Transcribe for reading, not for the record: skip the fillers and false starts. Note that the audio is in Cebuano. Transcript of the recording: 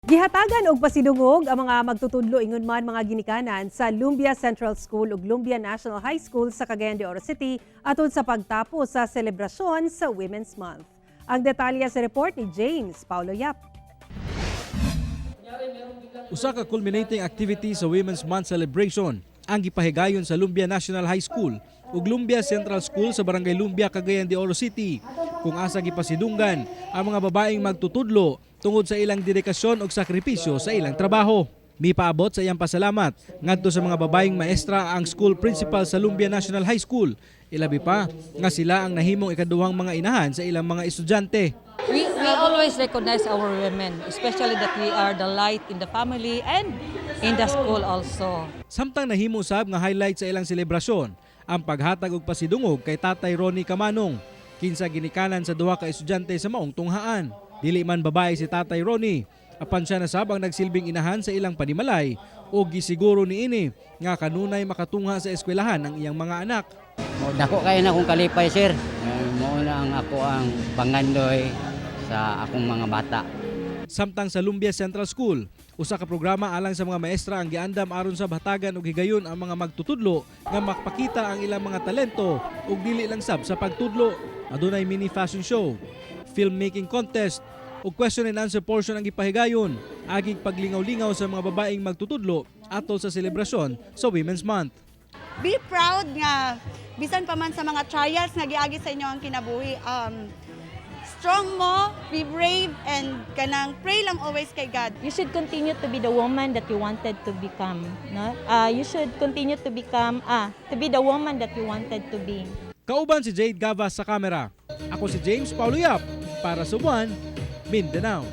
Gihatagan og pasidungog ang mga magtutudlo ingon man mga ginikanan sa Lumbia Central School ug Lumbia National High School sa Cagayan de Oro City atod sa pagtapos sa selebrasyon sa Women's Month. Ang detalye sa report ni James Paulo Yap. Usa ka culminating activity sa Women's Month celebration ang gipahigayon sa Lumbia National High School ug Lumbia Central School sa Barangay Lumbia, Cagayan de Oro City, kung asa gipasidunggan ang mga babaeng magtutudlo tungod sa ilang dedikasyon ug sakripisyo sa ilang trabaho. Mipaabot sa iyang pasalamat ngadto sa mga babaeng maestra ang school principal sa Lumbia National High School. Ilabi pa nga sila ang nahimong ikaduhang mga inahan sa ilang mga estudyante. We always recognize our women, especially that we are the light in the family and in the school also. Samtang nahimo sab nga highlight sa ilang selebrasyon ang paghatag og pasidungog kay Tatay Ronnie Kamanong, kinsa ginikanan sa duha ka estudyante sa maong tunghaan. Dili man babae si Tatay Ronnie, apan siya na sab ang nagsilbing inahan sa ilang panimalay o gisiguro niini nga kanunay makatungha sa eskwelahan ang iyang mga anak. Mo dako kayo na akong kalipay, sir. Mao na ang ako ang pangandoy sa akong mga bata. Samtang sa Lumbia Central School, usa ka programa alang sa mga maestra ang giandam aron sa hatagan og higayon ang mga magtutudlo nga makapakita ang ilang mga talento ug dili lang sab sa pagtudlo. Adunay mini fashion show, filmmaking contest ug question and answer portion ang gipahigayon agig paglingaw-lingaw sa mga babaeng magtutudlo atol sa selebrasyon sa Women's Month. Be proud nga bisan pa man sa mga trials nga giagi sa inyo ang kinabuhi, strong mo, be brave, and kanang pray lang always kay God. You should continue to be the woman that you wanted to become, no? You should continue to become to be the woman that you wanted to be. Kauban si Jade Gavas sa kamera. Ako si James Paulo Yap para sa One Mindanao.